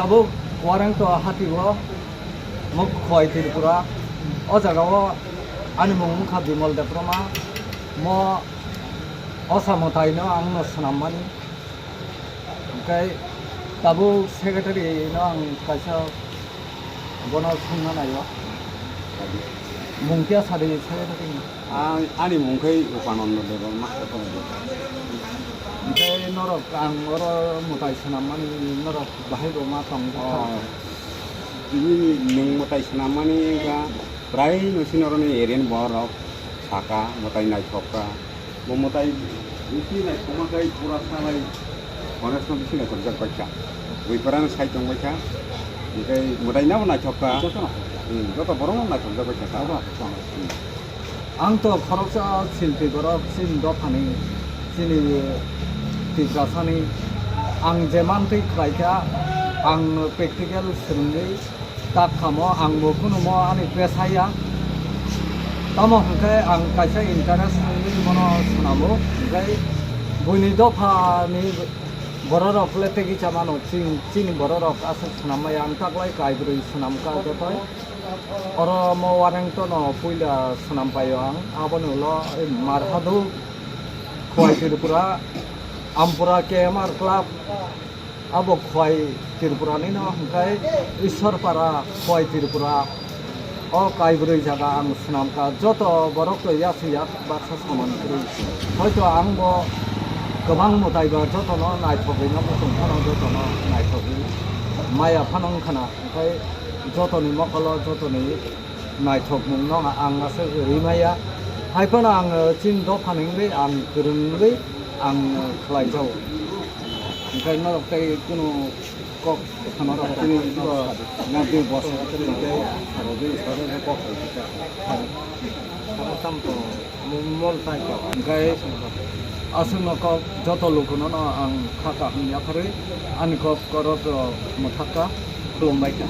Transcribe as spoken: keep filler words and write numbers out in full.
Bo Warengto hati o, mo Khowai Tripura. O jaga o ani mung wngkha Bimal Debbarma. Mo osa mwtai no ang no swnam mani. Hwnkhe tabuk secretary no ang kaisa bono swngna naio. Mung khe sadi secretary ni. Ang, ani mung khe Upanando Debbarma. Hwnkhe norok ang oro mwtai swnam mani norok bahai bo ma tong. Oh. Tini nwng mwtai swnam mani wngkha prai no sini oro ni area ni borok saka mwtai naithok kha. Bo mwtai bisi naithokma khe pura salai onek no bisi naithokjak bai kha. Buiphara no sai tong bai kha. Hwnkhe mwtai no naithok kha. Joto naithok kha. Hmm, joto borok no naithokjak bai kha. Joto naithok kha. Hmm. Ang to khoroksa silpi borok chini dophani, chini Tiprasani. Ang je mantwi khlai kha, ang practical swrwngwi tak khamo, ang bo kunu mo ani pesa ya. Tamo hwnkhe ang kaisa interest wngwi bono swnamo, hwnkhe buini dophani bororok le tegi chamano, chini, chini bororok aswk swnam maya, ang taklai kaibrwi swnam kha jotoi. Oro mo Warengto no puila swnam paio ang, aboni ulo Marhadu, Khowai Tripura, Ampura K M R Club, abo Khowai Tripura ni no, hwnkhe Ishwarpara, Khowai Tripura, o kaibrwi jaga ang swnam kha, joto borok to yak se yak baksa soman kwrwi. Hoito ang bo kwbang mwtai ba joto no naithogwi no muchung phano joto no naithogwi maya phano wngkha na. Hwnkhe jotoni mokolo, jotoni naithokmung no ang aswk rwi maya. Hai phano ang, eh, chini dophani wngwi ang kwrwngwi ang, eh, khlai jago. Hwnkhe norok tei kunu kok norok chini bo nabdi bwskango tei sarogwi kok. Hwnkhe aswkno kok joto lukuno no ang kha kaham yapharwi ani kok korok, eh, mwthakha, khulumbai kha.